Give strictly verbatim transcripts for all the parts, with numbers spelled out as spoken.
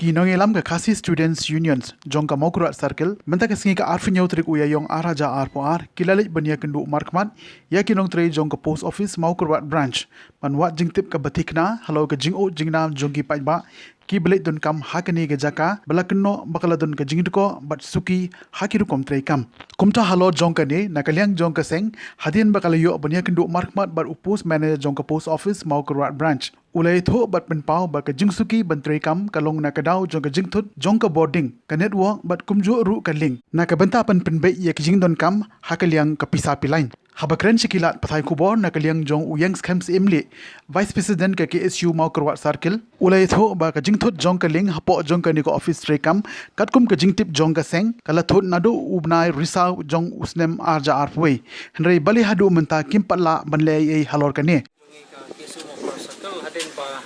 Ki nongïalam ka Khasi Students Unions jong ka Mawkyrwat Circle mynta ka sngi ka arphew hynñiew tarik u Ïaïong ar hajar arphew ar ki la leit ban ïakynduh markhmat ïa ki nongtrei jong ka Post Office Mawkyrwat Branch ban wad jingtip kaba thikna halor ka jingud jingnam jong ki paidbah kiba leit donkam ha kane ka jaka ba la kynnoh ba ka la don ka jingdkoh bad suki ha ki rukom treikam. Kumta halor jong kane, na ka liang jong ka seng, hadien ba ka la ïoh ban ïakynduh markhmat bad u Post Manager jong ka Post Office Mawkyrwat Branch, u la ïathuh bad pynpaw ba ka jingsuki ban treikam ka long na ka daw jong ka jingthut jong ka bording, ka network bad kumjuh ruh ka link, na ka bynta ban pynbeit ïa ka jingdonkam ha ka liang ka pisa pilain. Haba kren sha ki lad pathai khubor na ka liang jong u Ïeng Skhem Syiemlieh, Vice President ka K S U Mawkyrwat Circle, u la ïathuh ba ka jingthut jong ka link hapoh jong kane ka office treikam katkum ka jingtip jong ka seng ka la thut naduh u bnai Risaw jong u snem ar hajar arphew wei, hynrei balei haduh mynta kim pat lah ban leh ei ei halor kane. Jong ngi ka K S U Mawkyrwat Circle, hadien ba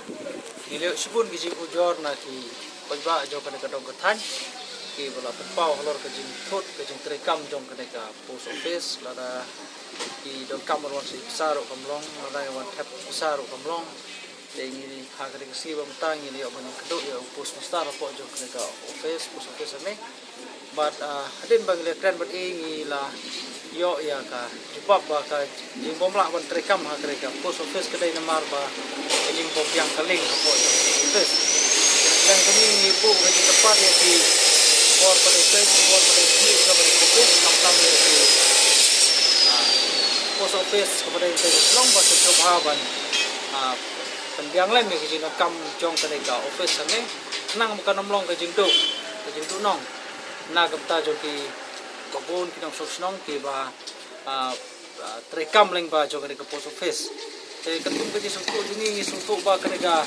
ngi la ïoh shibun ki jingujor na ki paidbah jong kane ka dong ka thaiñ kiba la pynpaw halor ka jingthut ka jingtreikam jong kane ka Post Office, lada ki donkam ban wan siew pisa ruh kam long, lada wan thep pisa ruh kam long. Te ngi ha kane ka sngi ba mynta ngi la ïoh ban ïakynduh ïa u Post Master hapoh jong kane ka office, Post Office hangne. Bad, ah, hadien ba ngi la kren bad i ngi la ïoh ïa ka jubab ba ka jingbym lah ban treikam ha kane ka Post Office ka dei namar ba ka jingbym biang ka link hapoh jong ka office. Te na ka liang jong ngi ngi buh ka jingkyrpad ïa ki bor ba dei peit, bor ba dei khmih jong ka office, khamtam ïa ki, ah, Post Office kaba dei peit Shillong ba ki sngewbha ban, ah, pynbiang lem ïa ka jingdonkam jong kane ka office hangne, khnang ba kan ym long ka jingduh, ka jingduhnong na ka bynta jong kiba bun ki nongshong shnong kiba, ah, ah, treikam lyngba jong kane ka Post Office. Te katkum ka jingsngewthuh jong ngi, ngi sngewthuh ba kane ka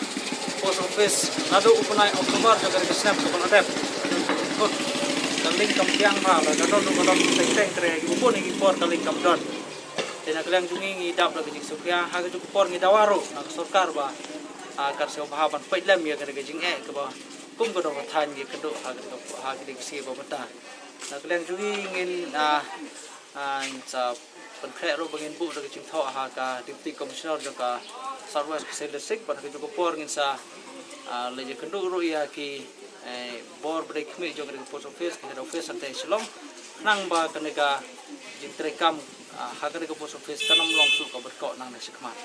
Post Office naduh u bnai October jong kane ka snem kaba la dep, ka link kam biang bha, ka don ruh ka don teng teng, hynrei kiba bun ki por ka link kam don. Te na ka liang jong ngi ngi dap da ka jingsngewkhia, ha kajuh ka por ngi dawa ruh na ka sorkar ba, ah, kan sngewbha ban peit lem ïa kane ka jingeh kaba kum ka dong ka thaiñ ngi ïakynduh ha kane ka, ha kane ka sngi ba mynta. Na ka liang jong ngi ngin, ah, ah, ngin sa pynkhreh ruh ba ngin buh da ka jingthoh ha ka Deputy Commissioner jong ka South West Khasi Hills District, bad ha kajuh ka por ngin sa, ah, leit ïakynduh ruh ïa ki, eh, bor ba dei khmih jong kane ka Post Office, ka Head Office hangtei Shillong, khnang ba kane ka jingtreikam, ah, ha kane ka Post Office kan ym long shuh kaba dkoh nangne shakhmat.